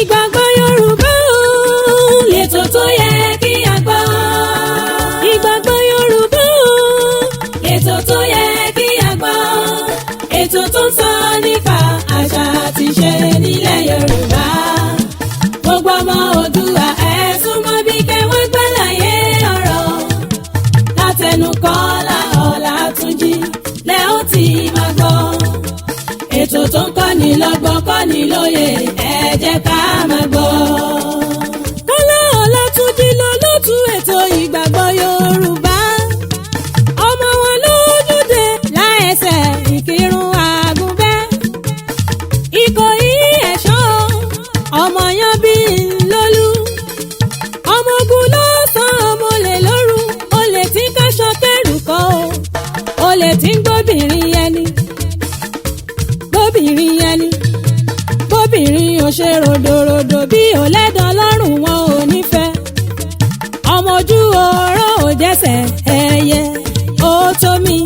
Ìgbàgbọ́ Yorùbá o, lètò tó yẹ kí a gbọ́. Ìgbàgbọ́ Yorùbá o, lètò tó yẹ kí a gbọ́. Ètò tó ń sọ nípa àṣà àti ìṣe nílẹ̀ Yorùbá. Gbogbo ọmọ Oòduà, ẹ súnmọ́ bí kẹwọ́n gbàlàyé ọ̀rọ̀. Látẹnu Kọ́lá Ọlátúnjí lẹ́ ó ti máa gbọ́. Ètò tó ń kọ́ni lọ́gbọ́n, kọ́ni lóye, ẹ jẹ́ ká máa gbọ́. Kọ́lá Ọlátúnjí ló lótú ètò Ìgbàgbọ́ Yorùbá. Ọmọ wọn lójúde láẹsẹ̀ Ìkírun Àgùnbẹ́. Ìkòyí Ẹ̀ṣọ́, ọmọ yan bí ńlọ́lú. Ọmọ ogun ló sàn, ọmọ olè lóru, olè tí ń káṣọ kẹrù kọ́ o. Olè tí ń gbóbìnrin ẹni. Gbóbìnrin ẹni. Bóbìnrin ò ṣe ròdòròdò bí ò lẹ́dàn lọ́rùn, wọn ò nífẹ̀ẹ́. Ọmọ ojú ọ̀rọ̀ ò jẹ́sẹ̀ ẹyẹ ó tó mi.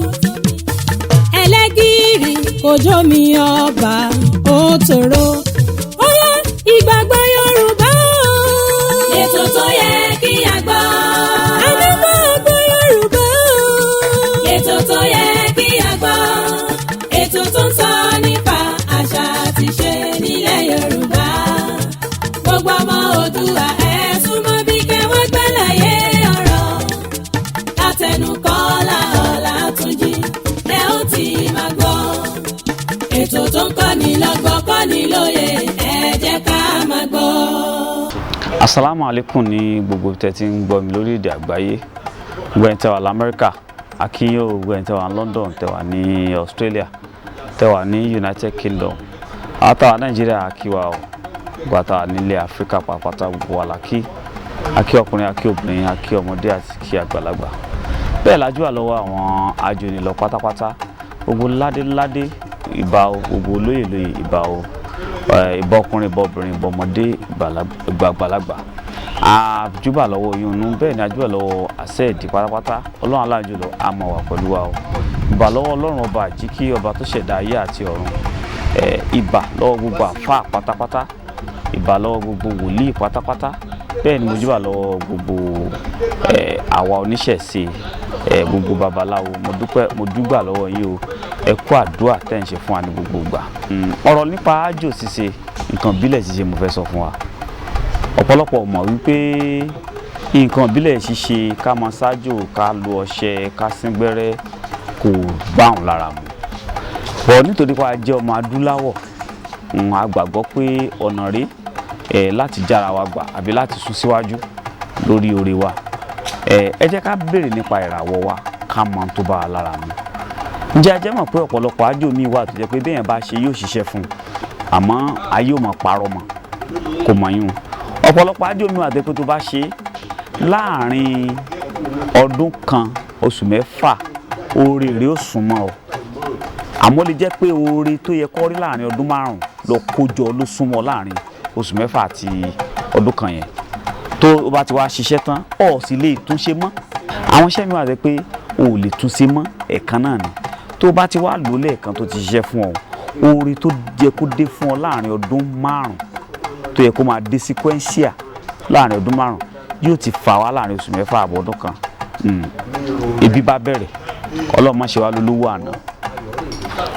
Ẹlẹ́gìrì kò jó mi, ọba ó tòrò. Ó yá, Ìgbàgbọ́ Yorùbá o. Ètò tó yẹ kí a gbọ́. Àdúgbò Yorùbá o. Ètò tó yẹ kí a gbọ́. Ètò tó ń sọ nípa àṣà àti ìṣe nílẹ̀ Yorùbá. Gbogbo ọmọ Oòduà, ẹ súnmọ́ bí kẹwọ́n gbàlàyé ọ̀rọ̀. Látẹnu Kọ́lá Ọlátúnjí lẹ́ ó ti máa gbọ́. Ètò tó ń kọ́ni lọ́gbọ́n, kọ́ni lóye, ẹ jẹ́ ká máa gbọ́. Asalaamu alaikum ní gbogbo tẹ́ tí ń gbọ́ mi lórílẹ̀‐èdè àgbáyé. Gbogbo ẹni tẹ́ wà lamẹ́ríkà, akínyó. Gbogbo ẹni tẹ́ wà ní London, tẹ́ wà ní Australia, tẹ́ wà ní United Kingdom, àwọn táwa Nàìjíríà, akíwa o. Gbogbo àtàwà nílẹ̀ Áfíríkà pàápàá, gbogbo wa la kí. Akí ọkùnrin, akí obìnrin, akí ọmọdé àti kí àgbàlagbà. Bẹ́ẹ̀ lájú wà lọ́wọ́ àwọn ajónilọ pátápátá. Gbogbo ládéládé, ìbà o. Gbogbo olóyè lóyè, ìbà o. Ìbà ọkùnrin, ìbà obìnrin, ìbà ọmọdé, ìbà àgbàlagbà. Àjúbà lọ́wọ́ oyún inú, bẹ́ẹ̀ ni àjúbà lọ́wọ́ àṣẹ ìdí pátápátá. Ọlọ́run aláàjùlọ á máa wà pẹ̀lú wa o. Ìbà lọ́wọ́ Ọlọ́run ọba àjíkí, ọba tó ṣẹ̀dá ayé àti ọ̀run. Ìbà lọ́wọ́ gbogbo àfáà pátápátá, ìbà lọ́wọ́ gbogbo wòlíì pátápátá. Bẹ́ẹ̀ ni mo júbà lọ́wọ́ gbogbo àwa oníṣẹ̀ṣe, gbogbo babaláwo. Mo dúpẹ́, mo dúgbà lọ́wọ́ yín o. Ẹ kú àdúrà tẹ́ ń ṣe fún wa ní gbogbo ìgbà. Ọ̀rọ̀ nípa ájò ṣíṣe, nǹkan ìbílẹ̀ ṣíṣe, mo fẹ́ sọ fún wa. Ọ̀pọ̀lọpọ̀ mọ̀ wípé nǹkan ìbílẹ̀ ṣíṣe, ká máa ṣájò, ká lo ọṣẹ, ká sín gbẹ́rẹ́, kò bá òun lára mu bọ̀. Nítorí pé a jẹ́ ọmọ adúláwọ̀, a gbàgbọ́ pé ọ̀nà rèé ẹ̀ láti jára wa gbà àbí láti sún síwájú lórí oore wa. Ẹ jẹ́ ká béèrè nípa ìràwọ̀ wa, ká mọ ohun tó bá wa lára mu. Ǹjẹ́ a jẹ́ mọ̀ pé ọ̀pọ̀lọpọ̀ ájò míì wà tó jẹ́ pé béèyàn bá ṣe, yóò ṣiṣẹ́ fún un, àmọ́ ayé ò mọ̀ parọ́ mọ́, kò mọ̀ yín o? Ọ̀pọ̀lọpọ̀ ájò míì wà tó jẹ́ pé tó bá ṣe láàrin ọdún kan, oṣù 6, oore rẹ̀ ó súnmọ́ ọ. Àmọ́ ó lè jẹ́ pé oore tó yẹ kó rí láàrin ọdún 5 lọ kójọ ló súnmọ́ láàrin oṣù 6 àti ọdún kan yẹn. Tó o bá ti wá ṣiṣẹ́ tán, ọ̀ sì lè túnṣe mọ́. Àwọn iṣẹ́ mi wà tó pé o ò lè túnṣe mọ́, ẹ̀ẹ̀kan náà ni. Tó o bá ti wá lò lẹ́ẹ̀kan tó ti ṣiṣẹ́ fún ọ, oore tó yẹ kó dé fún ọ láàrin ọdún 5, tó yẹ kó máa dé sequential láàrin ọdún 5, yóò ti fà wá láàrin oṣù 6 àbọ̀ ọdún kan. Ebi bá bẹ̀rẹ̀, Ọlọ́run má ṣe wá lólówó àná.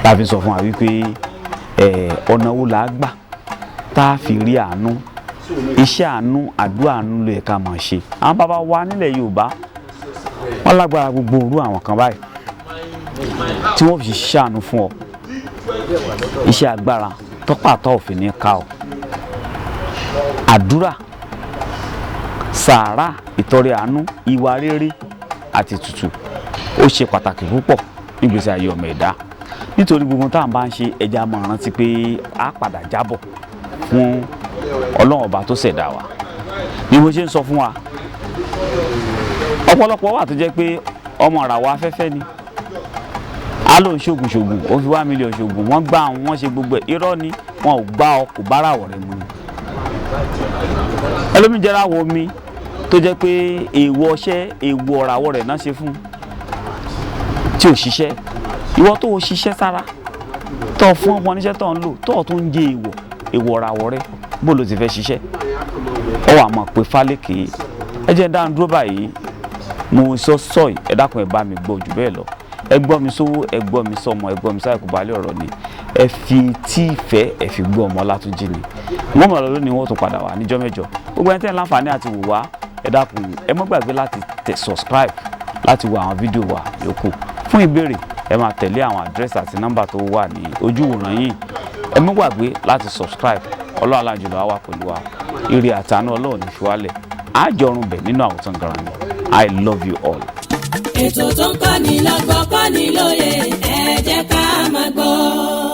La fi sọ fún wa wípé ọ̀nà wo là á gbà tá a fi rí àánú? Iṣẹ́ àánú, àdúrà àánú ló yẹ ká máa ṣe. Àwọn bàbá wa nílẹ̀ Yorùbá, wọ́n lágbára gbogbo òru àwọn kan báyìí tí wọ́n fi ṣiṣẹ́ àánú fún ọ, iṣẹ́ agbára tọ́pàtọ́ òfin ní ká ọ. Àdúrà, sàárà, ìtọrẹ àánú, ìwà rere àti ètùtù, ó ṣe pàtàkì púpọ̀ nígbèsè ayé ọmọ ẹ̀dá. Nítorí gbogbo tá à ń bá ń ṣe, ẹja máa rántí pé a padà jábọ̀ fún Ọlọ́run ọba tó ṣẹ̀dá wa. Bí mo ṣe ń sọ fún wa, ọ̀pọ̀lọpọ̀ wà tó jẹ́ pé ọmọ ìràwọ̀ afẹ́fẹ́ ni. A lóun ṣoògùn ṣoògùn, ó fi 1 million ṣoògùn, wọ́n gbá àwọn, wọ́n ṣe gbogbo ẹ̀. Irọ́ ni, wọn ò gbá ọ, kò bára wọ̀ rẹ̀ mu ni. Ẹlòmíì jẹ́ ìràwọ̀ omi tó jẹ́ pé èèwọ̀ ọṣẹ́, èèwọ̀ ọ̀ràwọ̀ rẹ̀ náà ṣe fún tí ò ṣiṣẹ́. Ìwọ tó o ṣiṣẹ́ sára, tó o fún ọmọ oníṣẹ́ tó ń lò, tó o tún ń jẹ èèwọ̀, èèwọ̀ ọ̀ràwọ̀ rẹ̀. Bó ló ti fẹ́ ṣiṣẹ́? Ọ wà mọ̀ pé fálékè. Ẹ jẹ́ dáhùn dúró báyìí. Mo sọ sọ yìí, ẹ dákun, ẹ bá mi gbọ́ jù bẹ́ẹ̀ lọ. Ẹ gbọ́ mi sówó, ẹ gbọ́ mi sọmọ, ẹ gbọ́ mi sáyẹ̀kú balẹ̀ ọ̀rọ̀ ni. Ẹ fi tí ìfẹ́ ẹ fi gbọ́ ọmọ Ọlátúnjí ni wọ́n mọ̀ lọ́dún ni. Wọ́n tún padà wá níjọ́ mẹ́jọ. Gbogbo ẹni tẹ́ ń láǹfààní àti wò wá, ẹ dákun, ẹ má gbàgbé láti tẹ subscribe láti wo àwọn fídíò wa yòókù. Fún ìbéèrè, ẹ máa tẹ̀lé àwọn àdírẹ́sì àti nọ́mbà tó wà ní ojú ìwòran yìí. Ẹ má gbàgbé láti subscribe. Ọlọ́run alájùlọ á wà pẹ̀lú wa. Ire àtàánú Ọlọ́run ní fi wálẹ̀ àjọrùn bẹ̀ nínú àwòtán garan ni. I love you all. Ètò tó ń kọ́ni lọ́gbọ́n, kọ́ni lóye, ẹ jẹ́ ká máa gbọ́.